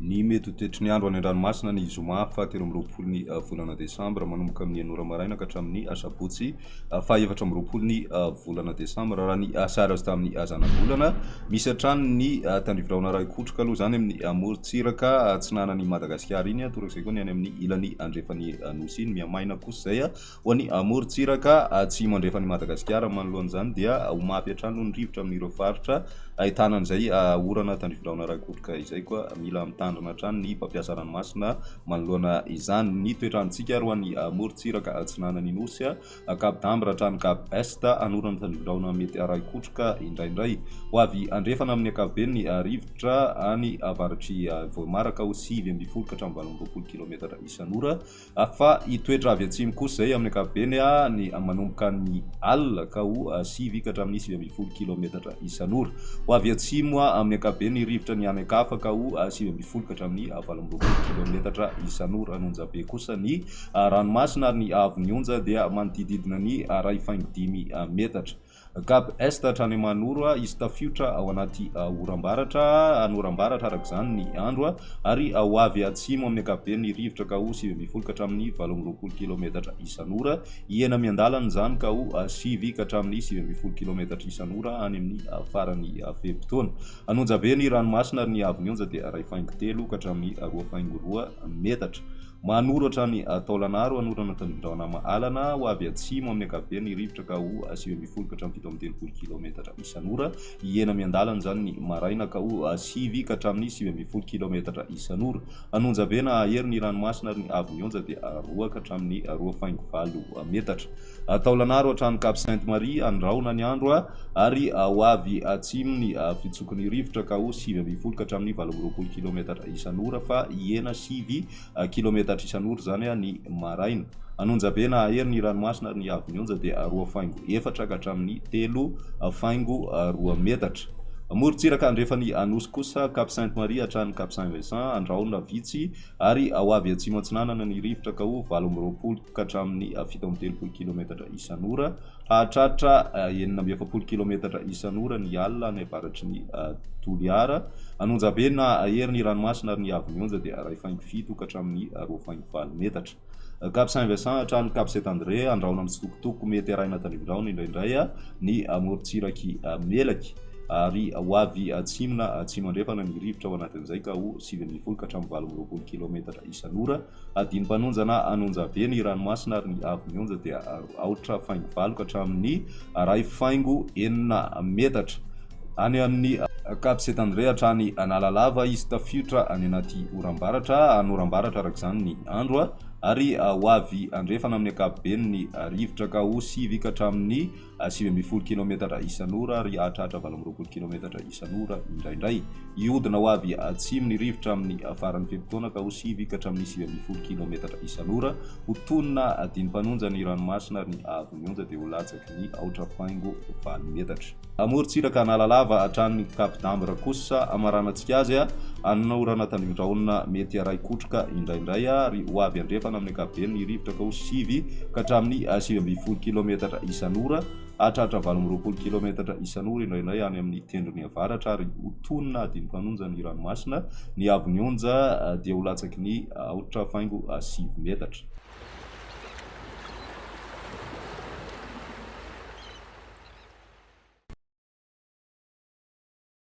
Ny mety ho toetry ny andro any an-dranomasina ny zoma faha 23 ny volana desambra manomboka amin'ny enina ora maraina ka hatramin'ny asabotsy faha 24 ny volana desambra. Raha ny sary azo tamin'ny zanabolana, misy hatrany ny tandrivirahona iray kotroka aloha izany amin'ny morontsiraka atsinanan'i Madagasikara iny, torak'izay koa ny any amin'ny ilany andrefan'ny nosy iny. Mihamaina kosa izay Ho an'ny morontsiraka atsimo andrefan'i Madagasikara manoloana izany dia ho mafy hatrany ny rivotra amin'ireo faritra ahitana an'izay orana tandrifindrahona rakotroka izay koa mila mitandrina hatrany ny mpampiasa ranomasina manoloana izany. Ny toetr'androntsika ary ho an'ny morontsiraka atsinanan'ny Nosy, Cap d'Ambre hatrany Cap Est, hanorana tandrifindrahona mety harahi-kotroka indraindray. Ho avy andrefana amin'ny ankapobeny ny rivotra any avaratr'i Vohemar ka ho 19 ka hatramin'ny 28 kilometatra isan'ora. Fa hitoetra avy atsimo kosa izay amin'ny ankapobeny ny manomboka ny alina ka ho 9 ka hatramin'ny 19 kilaometatra isan'ora. Ho avy atsimo amin'ny ankapobeny ny rivotra ny any an-kafa ka ho 19 ka hatramin'ny 28 kilaometatra isan'ora. Any Onjabe kosa ny ranomasina ary ny haavon'ny onja dia manodididina ny 1,5 metatra. Cap Est hatrany Manoro, hisy tafiotra ao anaty oram-baratra, hanoram-baratra araka izany ny andro ary ho avy atsimo amin'ny ankapobeny ny rivotra ka ho 19 ka hatramin'ny 28 kilaometatra isan'ora. Hihena miandalana izany ka ho 9 ka hatramin'ny 19 kilaometatra isan'ora any amin'ny faran'ny fe-potoana. Hanonja be ny ranomasina ary ny haavon'ny onja dia 1,3 ka hatramin'ny 2,2 metatra. Manoro hatrany Taolagnaro, hanorana tandrindraona Mahalana, ho avy atsimo amin'ny ankapobeny ny rivotra ka ho 19 ka hatramin'ny 37 kilaometatra isan'ora. Hihena miandalana izany ny maraina ka ho 9 ka hatramin'ny 19 kilaometatra isan'ora. Hanonja be na hahery ny ranomasina ary ny haavon'ny onja dia 2 ka hatramin'ny 2,8 metatra. Taolagnaro hatrany Cap Sainte Marie, handrahona ny andro ary ho avy atsimo ny fitsoky ny rivotra ka ho 19 ka hatramin'ny 28 kilaometatra isan'ora fa hihena 9 kilaometatra isan'ora izany ny maraina. An'Onjabe na hahery ny ranomasina ary ny haavon'ny onja dia 2,4 ka hatramin'ny 3,2 metatra. Morontsiraka andrefan'i Anosy kosa, Cap Sainte Marie hatrany Cap Saint Vincent, andrahona vitsy ary ho avy atsimo atsinanana ny rivotra ka ho 28 ka hatramin'ny 37 kilaometatra isan'ora. Hahatratra 46 kilaometatra isan'ora ny alina any avaratry ny Toliara. An'Onjabe na hahery ny ranomasina ary ny haavon'ny onja dia 1,7 ka hatramin'ny 2,8 metatra. Cap Saint Vincent hatrany Cap Saint André, andrahona mitsitokotoko mety arahina tandrivindrahona indraindray ny morontsirak'i Melaky ary ho avy atsimo na atsimo andrefana ny rivotra ao anatin'izay ka ho 19 ka hatramin'ny 28 kilaometatra isan'ora. Adino mpanonja na anonja be ny ranomasina ary ny haavon'ny onja dia 8,8 ka hatramin'ny 1,6 metatra. Any amin'ny Cap Saint André hatrany Analalava hisy tafiotra any anaty oram-baratra, hanoram-baratra araka izany ny andro ary ho avy andrefana amin'ny ankapobeny ny rivotra ka ho 9 ka hatramin'ny 19 kilaometatra isan'ora ary hahatratra 28 kilaometatra isan'ora indraindray. Hihodina ho avy atsimo ny rivotra amin'ny faran'ny fe-potoana ka ho 9 ka hatramin'ny 19 kilaometatra isan'ora. Ho tonina adinimpanonja ny ranomasina ary ny haavon'ny onja dia ho latsaky ny 8,8 metatra. Amorontsiraka Analalava hatrany Cap d'Ambre kosa hamaranantsika azy, hanorana tandrivindrahona mety harahi-kotroka indraindray ary ho avy andrefana amin'ny ankapobeny ny rivotra ka ho 9 ka hatramin'ny 19 kilaometatra isan'ora, hahatratra 28 kilaometatra isan'ora indraindray any amin'ny tendrony avaratra ary ho tonina adinimpanonja ny ranomasina, ny haavon'ny onja dia ho latsaky ny 8,9 metatra.